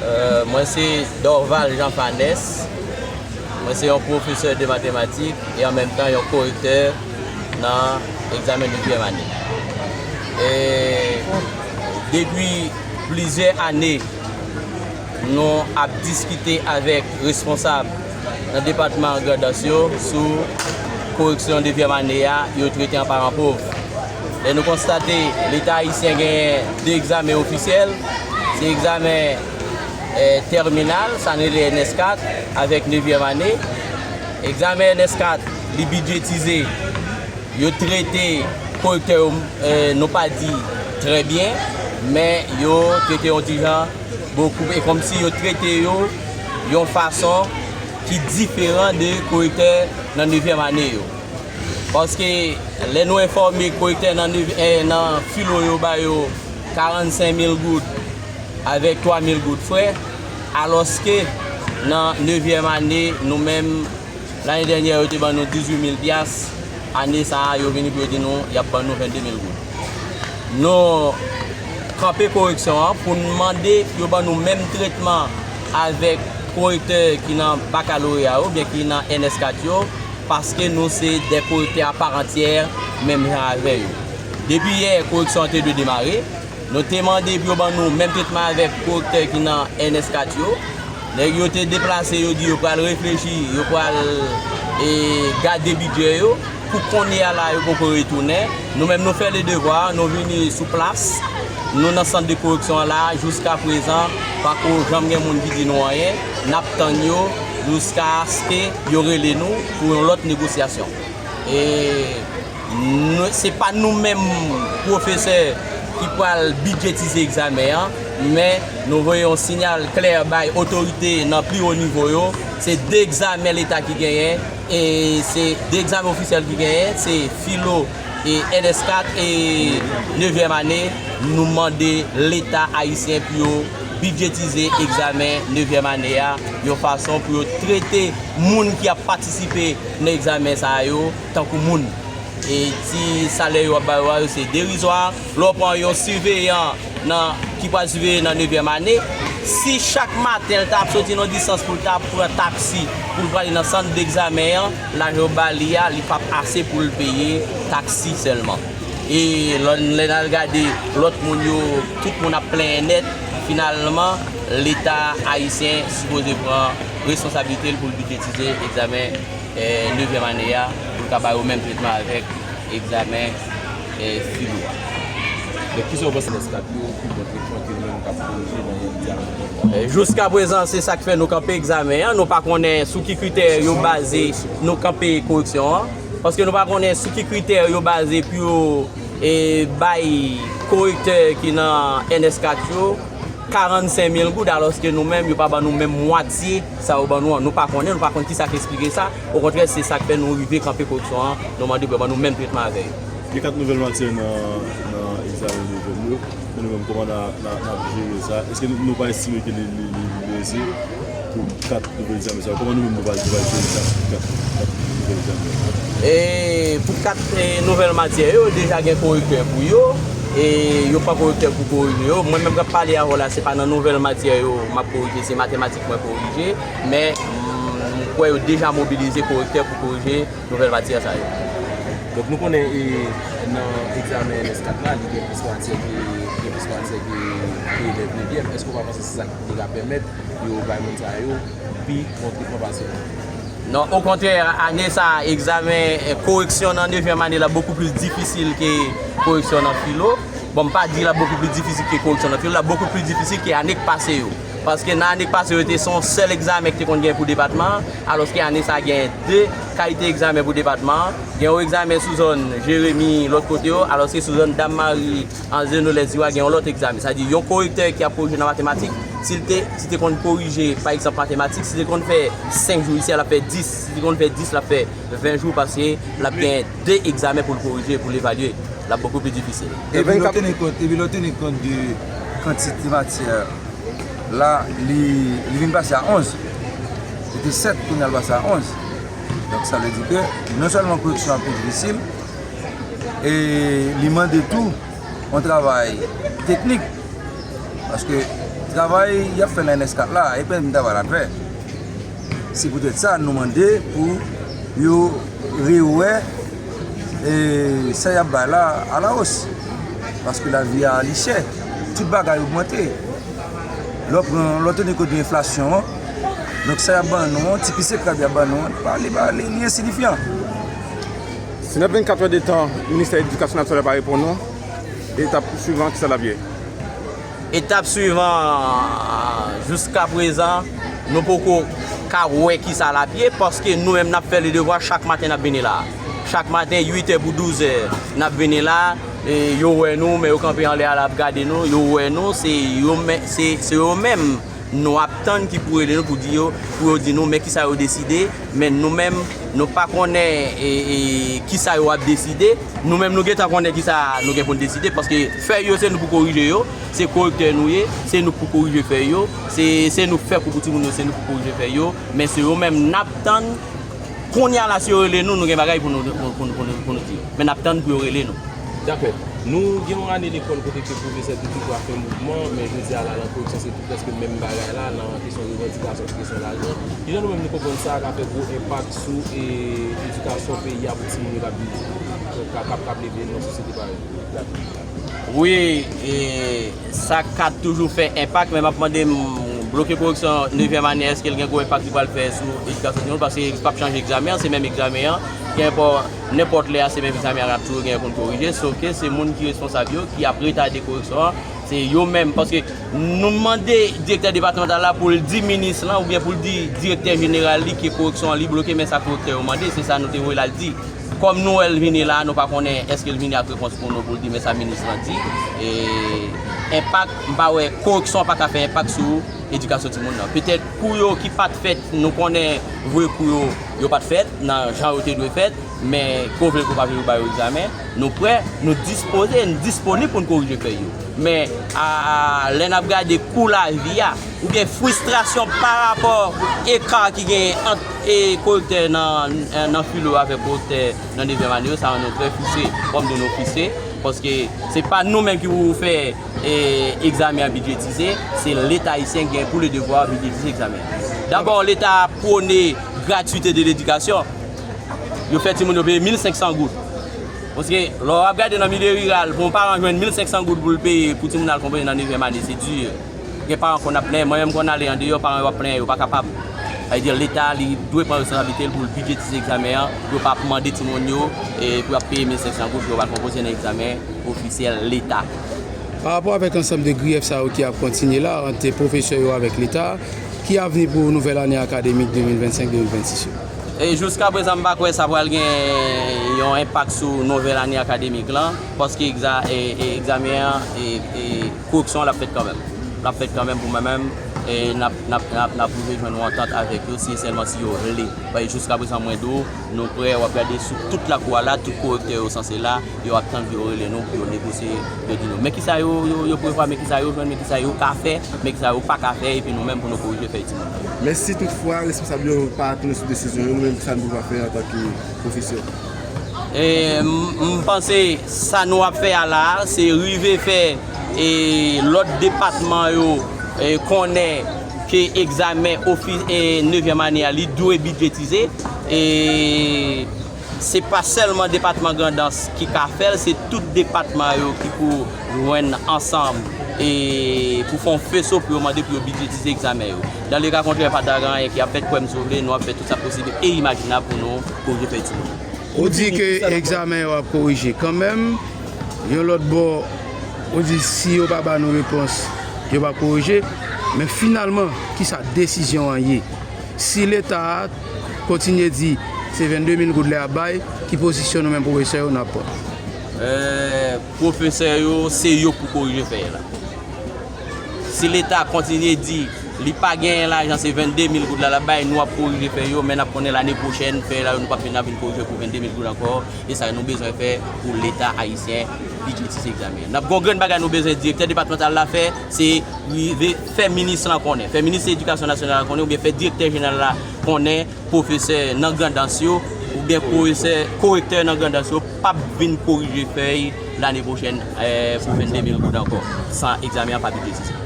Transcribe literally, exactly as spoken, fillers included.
Euh, mwen se Dorval Jean Fanès. Mwen se yon pwofesè de matematik e an menm tan yon korektè nan egzamen dezyèm ane. E depi plizyè ane, nou ap diskite avèk responsab nan depatman Grandans yo sou koreksyon dezyèm ane a, yo trete an paran pòv. Lè nou konstate Leta ayisyen genyen de egzamen ofisyèl, se egzamen, eh, tèminal, sa n rele N S kat, avèk nevyèm ane. Egzamen N S kat, li bidjetize, yo trete korektè yo, eh, nou pa di trè byen, men yo trete yon ti jan bokou, e kòmsi yo trete yo yon fason ki diferan de korektè nan nevyèm ane yo. Paske lè nou enfòme korektè nan nev-, eh, nan filo yo ba yo karannsenk mil goud avèk twa mil goud frè, alòske nan nevyèm ane, nou menm, lane dènyè, yo te ban nou dizuit mil pyas, ane sa a, yo vini pou yo di nou, y ap ban nou vennde mil goud. Nou kanpe koreksyon an pou n mande yo ban nou menm tretman avèk korektè ki nan bakaloreya yo, oubyen ki nan N S kat yo, paske nou se de korektè a pa antyè, menm jan avè yo. Depi yè, koreksyon an te dwe demare. Nou te mande pou yo ban nou menm tretman avèk korektè ki nan N S kat yo. Nèg yo te deplase, yo di yo pral reflechi, yo pral, e, gade bidjè yo. Pou kounye a la, yo poko retounen. Nou menm, nou fè le devwa, nou vini sou plas. Nou nan sant de koreksyon an la, jiska prezan, pako janm gen moun ki di nou anyen. N ap tann yo jiskaske yo rele nou pou yon lòt negosyasyon. E nou, se pa nou menm pwofesè ki pral bidjetize egzamen an, men nou voye yon siyal klè bay otorite nan pli wo nivo yo. Se de egzamen Leta ki genyen, e se de egzamen ofisyèl ki genyen, se filo e N S kat e nevyèm ane. Nou mande Leta ayisyen pou yo bidjetize egzamen nevyèm ane a yon fason pou yo trete moun ki ap patisipe nan egzamen sa yo tankou moun. E ti salè yo ap ba yo a, yo se derizwa. Lè w pran yon siveyan nan, ki pral siveye nan nevyèm ane, si chak maten l ta ap soti nan distans pou l ta pran taksi pou l prale nan sant degzamen an, lajan yo ba li a, li p ap ase pou l peye taksi sèlman. E lè, lè n al gade lòt moun yo, tout moun ap plenyen nèt. Finalman, Leta ayisyen sipoze pran responsablite l pou l bidjetize egzamen, eh, nevyèm ane a, pou l ka ba yo menm tretman avèk egzamen, eh, filo a. Men kisa w panse N S kat yo, ki bon tretman ke nou menm k ap dirije nan egzamen yo? Eh, jiska prezan, se sa k fè nou kanpe egzamen an. Nou pa konnen sou ki kritè yo baze nou kanpe koreksyon an. Paske nou pa konnen sou ki kritè yo baze pou yo, eh, bay korektè ki nan N S kat yo karannsenk mil goud, alòske nou menm, yo pa ban nou menm mwatye sa yo ban nou an. Nou pa konnen, nou pa konn kisa k esplike sa. Okontrè, se sa k fè nou rive kanpe koreksyon an, nou mande pou yo ban nou menm tretman avè yo. Gen kat nouvèl matyè nan, nan egzamen nouvèl yo, men nou menm, kòman n a, n a, n ap jere sa? Èske nou, nou pa estime ke li, li, li, li leze pou kat nouvèl egzamen sa yo? Kòman nou menm nou pral, nou pral jere sa pou kat, kat nouvèl egzamen yo? E pou kat, e, nouvèl matyè yo, deja gen korektè pou yo, e yo pran korektè pou korije yo. Mwen menm k ap pale avè w la, se pa nan nouvèl matyè yo m ap korije, se matematik mwen korije, men, mm, m kwè yo deja mobilize korektè pou korije nouvèl matyè sa yo. Donk, nou konnen, e, nan egzamen N S kat la, li gen plis matyè ke, gen plis matyè ke, ke elèv nevyèm. Èske w pa panse se sa ki ka pèmèt yo bay moun sa yo pi bon tretman pase nou? Non, okontrè, ane sa a, egzamen, eh, koreksyon nan nevyèm ane la bokou plis difisil ke koreksyon nan filo. Bon, m pa di l ap bokou plis difisil ke koreksyon nan filo, l ap bokou plis difisil ke ane k pase yo. Paske nan ane k pase yo, te se yon sèl egzamen ki te konn gen pou depatman an, alòske ane sa a, gen de kalite egzamen pou depatman an. Gen yon egzamen sou zòn Jeremi, lòt kote yo, alòske sou zòn Dam Mari, an Zenolès Ziwa, gen yon lòt egzamen. Sa di, yon korektè ki ap korije nan matematik, si l te, si te konn korije, pa egzanp, matematik, si te konn fè senk jou isi a, l ap fè dis. Si te konn fè dis, l ap fè ven jou, paske l ap gen de egzamen pou l korije, pou l evalye. L ap bokou pli difisil. Epi lè w teni kont, epi lè w teni kont de kantite matyè la, li, li vin pase a onz. Li te sèt, kounye a l pase a onz. Donk, sa vle di ke non sèlman koreksyon an pi difisil, e li mande tou yon travay teknik. Paske Travay y ap fè nan N S kat la, e pèmi travay la fè. Se poutèt sa nou mande pou yo rewè, e, sa y ap bay la alawos. Paske lavi a li chè, tout bagay ogmante. Lè w pran, lè w teni kont de enflasyon an, donk sa y ap ban nou an, ti pise krab y ap ban nou an, li pa, li pa, li, li ensignifiyan. Si nan vennkat è de tan, Ministè Edikasyon Nasyonal pa reponn nou, etap swivan, kisa l ap ye? Etap swivan, jiskaprezan, nou poko ka wè kisa l ap ye, paske nou menm n ap fè ledevwa, chak maten n ap vini la. Chak maten, uit è pou douz è, n ap vini la, e yo wè nou, men yo kanpe anlè a, l ap gade nou, yo wè nou, se yo men-, se, se yo menm nou ap tann ki pou rele nou pou di yo, pou yo di nou, men kisa yo deside, men nou menm, nou pa konnen, e, e, kisa yo ap deside. Nou menm, nou gentan konnen kisa nou gen pou n deside, paske fèy yo, se nou pou korije yo, se korektè nou ye, se nou pou korije fèy yo, se, se nou fè kou pou timoun yo, se nou pou korije fèy yo, men se yo menm n ap tann. Kounye a la, si yo rele nou, nou gen bagay pou nou, pou, pou, pou nou, pou nou di yo. Men n ap tann pou yo rele nou. Dakò. Nou gen yon ane lekòl kote ke pwofesè te toujou ap fè mouvman, men jodi a la, nan koreksyon, se tou prèske menm bagay la, nan kesyon revandikasyon, kesyon lajan. Kijan nou menm nou konprann sa ka fè gwo enpak sou, e, edikasyon peyi a pou timoun yo k ap vini, k ap, k ap, k ap leve nan sosyete parèy? Wi, e, sa ka toujou fè enpak, men m ap mande m, bloke koreksyon nevyèm ane, èske l gen gwo enpak li pral fè sou edikasyon timoun? Paske li p ap chanje egzamen an, se menm egzamen an, kenpò, nenpòt lè a, se menm egzamen an, l ap toujou gen pou n korije, sof ke se moun ki responsab yo, ki ap retade koreksyon an, se yo menm, paske nou mande direktè depatmantal la pou l di minis lan, oubyen pou l di direktè jeneral li ke koreksyon an li bloke, men sa korektè yo mande, se sa nou te voye l al di. Kòm nou wè l vini la, nou pa konnen èske l vini ak repons pou nou pou l di, men sa minis lan di. E, enpak, m pa wè, koreksyon an pa ka fè enpak sou edikasyon timoun nan. Petèt, kou yo ki pa t fèt, nou konnen vre kou yo, yo pa t fèt nan jan yo te dwe fèt, men ke w vle l ke w pa vle l, yo ba yo egzamen. Nou prè, nou dispoze, nou disponib pou n korije fèy yo. Men, a, a, lè n ap gade kou lavi a, oubyen fristrasyon pa rapò eka ki genyen ant, e, korektè nan, nan filo avèk korektè nan nevyèm ane yo, sa rann nou trè fristre. Kòm di nou fristre, paske se pa nou menm ki pou fè, e, egzamen an bidjetize, se Leta ayisyen ki gen pou ledevwa bidjetize egzamen an. Dabò, Leta pwone gratwite de ledikasyon. Yo fè timoun yo peye mil senk san goud. Paske, lè w ap gade nan milye riral, pou yon paran jwenn mil senk san goud pou l peye pou timoun al konprann nan nevyèm ane, se di. Gen paran konn ap plenyen, mwen menm konn ale andeyò, paran yo ap plenyen, yo pa kapab. Sa vle di Leta, li dwe pran responsablite l pou l bidjetize egzamen an, pou yo pa ap mande timoun yo, e, pou y ap peye mil senk san goud pou yo al konpoze nan egzamen ofisyèl Leta. Pa rapò avèk ansanm de griyèf sa yo ki ap kontinye la, ant pwofesè yo avèk Leta, ki avni pou nouvèl ane akademik de mil vennsenk de mil vennsis yo? E jiskaprezan, m pa kwè sa pral gen yon enpak sou nouvèl ane akademik lan, paske egza-, e, e, egzamen an, e, e, koreksyon an, l ap fèt kanmenm. L ap fèt kanmenm pou mwen menm, e n ap, n ap, n ap, n ap rive jwenn yon antant avèk yo, si e sèlman si yo vle. Paske jiskaprezan, mwen di w, nou prè, w ap gade sou tout lakou a la, tout korektè yo sanse la, yo ap tann pou yo rele nou, pou yo negosye, yo di nou, men kisa yo, yo, yo prevwa, men kisa yo jwenn, men kisa yo ka fè, men kisa yo pa ka fè, epi nou menm pou nou korije fèy timoun nan. Men si toutfwa responsab yo pa tounen sou desizyon yo, nou menm kisa nou dwe fè antanke pwofesè? E, m, m panse sa nou ap fè a la a, se rive fè, e, lòt depatman yo, e, konnen ke egzamen ofi-, e, nevyèm ane a, li dwe bidjetize. E, se pa sèlman depatman Grandans ki ka fè l, se tout depatman yo ki pou jwenn ansanm, e, pou fè yon feso pou yo mande pou yo bidjetize egzamen yo. Dans le cas contraire, pa ta gen anyen ki ap fèt, kwè m si w vle, nou ap fè tout sa posib e imajinab pou nou korije fèy timoun. Ou di ke egzamen yo ap korije kanmenm, yon lòt bò, ou di si yo pa ba nou repons, yo p ap korije, men finalman, kisa desizyon an ye? Si Leta a kontinye di se vennde mil goud l ap bay, ki pozisyon nou menm pwofesè yo n ap pran? E, pwofesè yo, se yo pou korije fèy la. Si Leta kontinye di li pa genyen lajan, se vennde mil goud la l ap bay, nou ap korije fèy yo, men n ap konnen lane pwochèn, fèy la yo, nou p ap vin, n ap vin korije pou vennde mil goud ankò. E sa nou bezwen fè pou Leta ayisyen bidjetize egzamen. N ap gen yon grenn bagay nou bezwen direktè depatmantal la fè, se rive fè minis lan konnen, fè minis edikasyon nasyonal la konnen, oubyen fè direktè jeneral la konnen pwofesè nan Grandans yo, oubyen pwofesè korektè nan Grandans yo p ap vin korije fèy lane pwochèn, eh, pou vennde mil goud ankò, san egzamen an pa bidjetize.